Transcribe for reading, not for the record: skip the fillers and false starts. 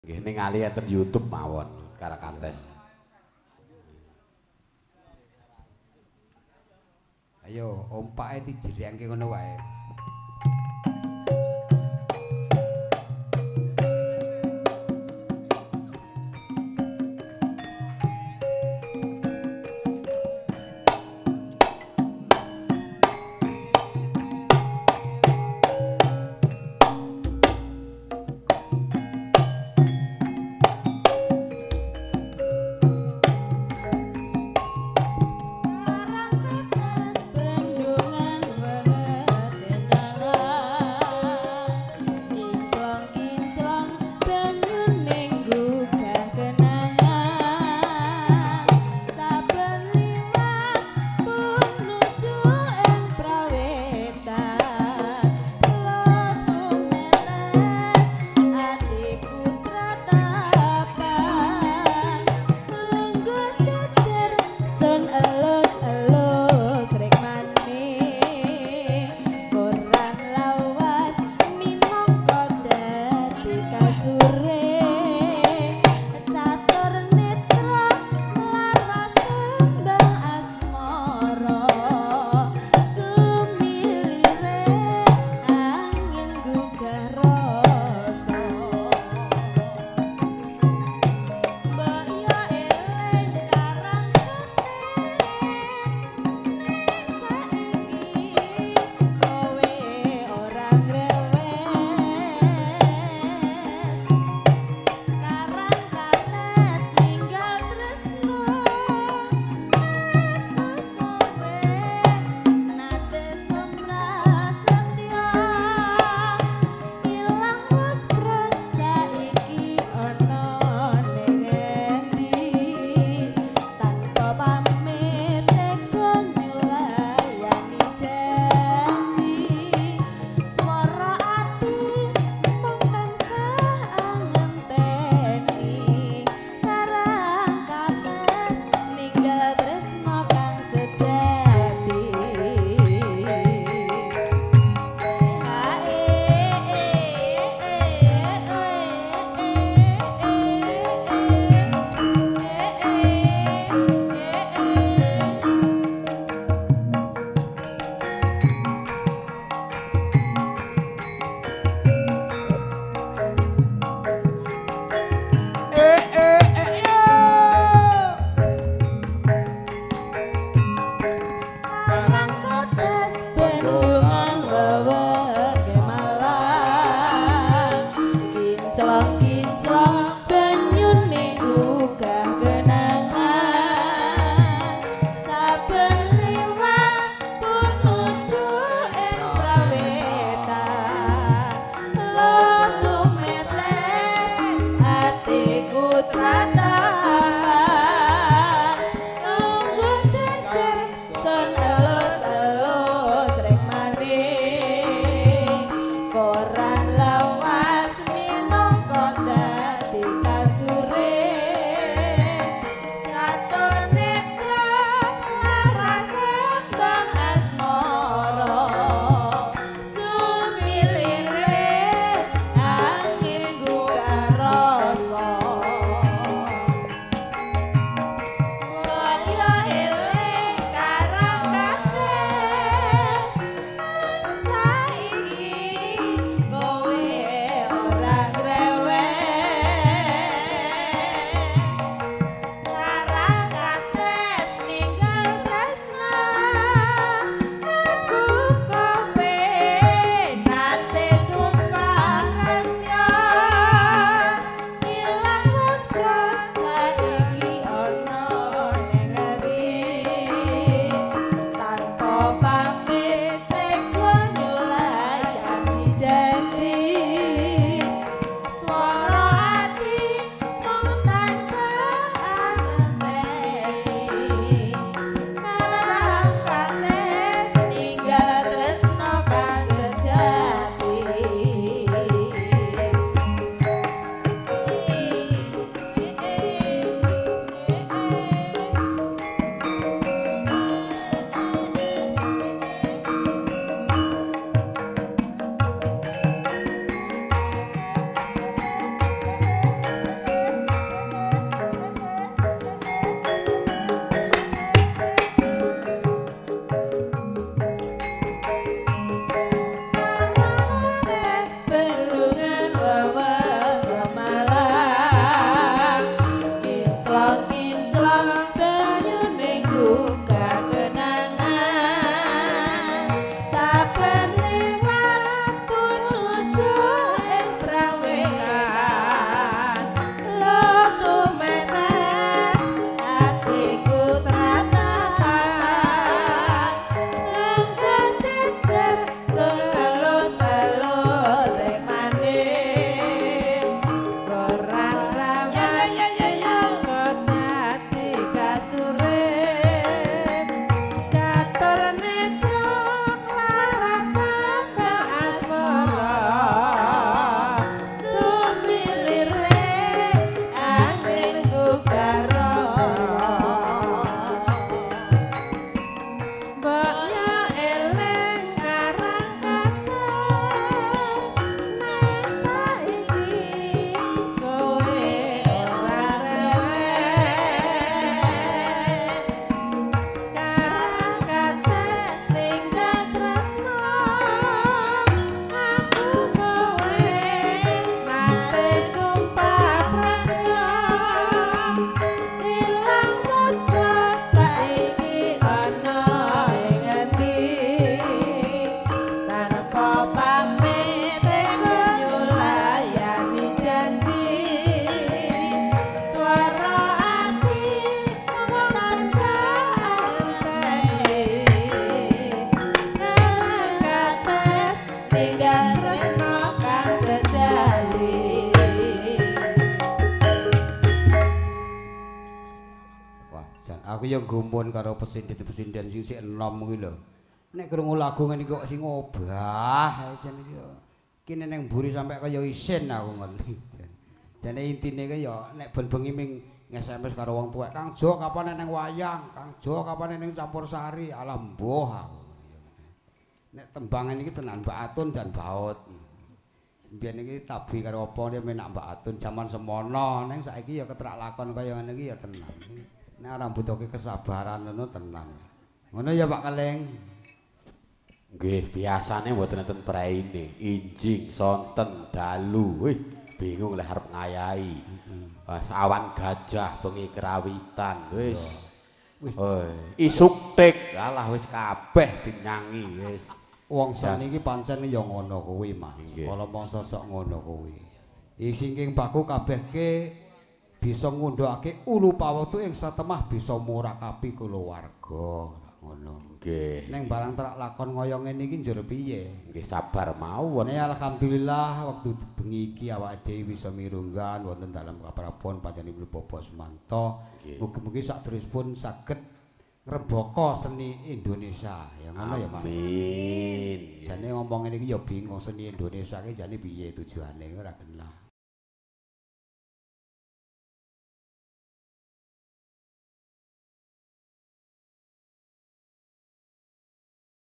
Nggih ningali enten YouTube mawon Karangkates. Ayo ompake dijerengke ngono wae. Karangkates Aku ya gumun karo pesinden-pesinden sing sik enom kuwi lho. Nek krungu lagu ngene kok sing obah ae jan iki yo. Kene nang mburi sampe kaya isin aku ngono. Jane intine ki ya nek ben bengi ming nge-SMS karo wong tuwek, "Kang Jo kapan nang wayang? Kang Jo kapan nang campur sari?" Alah mbuh aku. Nek tembangan iki tenan Mbak Atun dan Baut. Mbiyen iki tabi karo apa menak Mbak Atun jaman semono, ning saiki ya ketrak lakon kaya ngene iki ya tenan. Nek ora mbutuhke kesabaran ngono tenan. Ngono ya Pak Keling. Nggih, biasane mboten enten preine, injing, sonten, dalu. Wih, bingung lek arep ngayahi. Awan gajah, bengi kerawitan, wis. Wis. Isuk tik, alah wis kabeh dinyangi wis. Wong seni iki pancen ya ngono kuwi, Mas. Kala mangsa sok ngono kuwi. Isingking baku kabehke bisa ngundhake ulu pawektu ing satemah bisa murakabi kulawarga ngono. Nggih. Ning barang terak lakon kaya ngene iki njur piye? Nggih sabar mawon. Nek alhamdulillah wektu bengi iki awake dhewe bisa mirunggan wonten dalem kaprabon panjenenganipun Bapak Sumanto. Mugi-mugi sakterusipun saged ngrembaka seni Indonesia. Ya ngono ya Mas. Amin. Jane ngomong ngene iki ya bingung seni Indonesia iki jane piye tujuane ora kenal.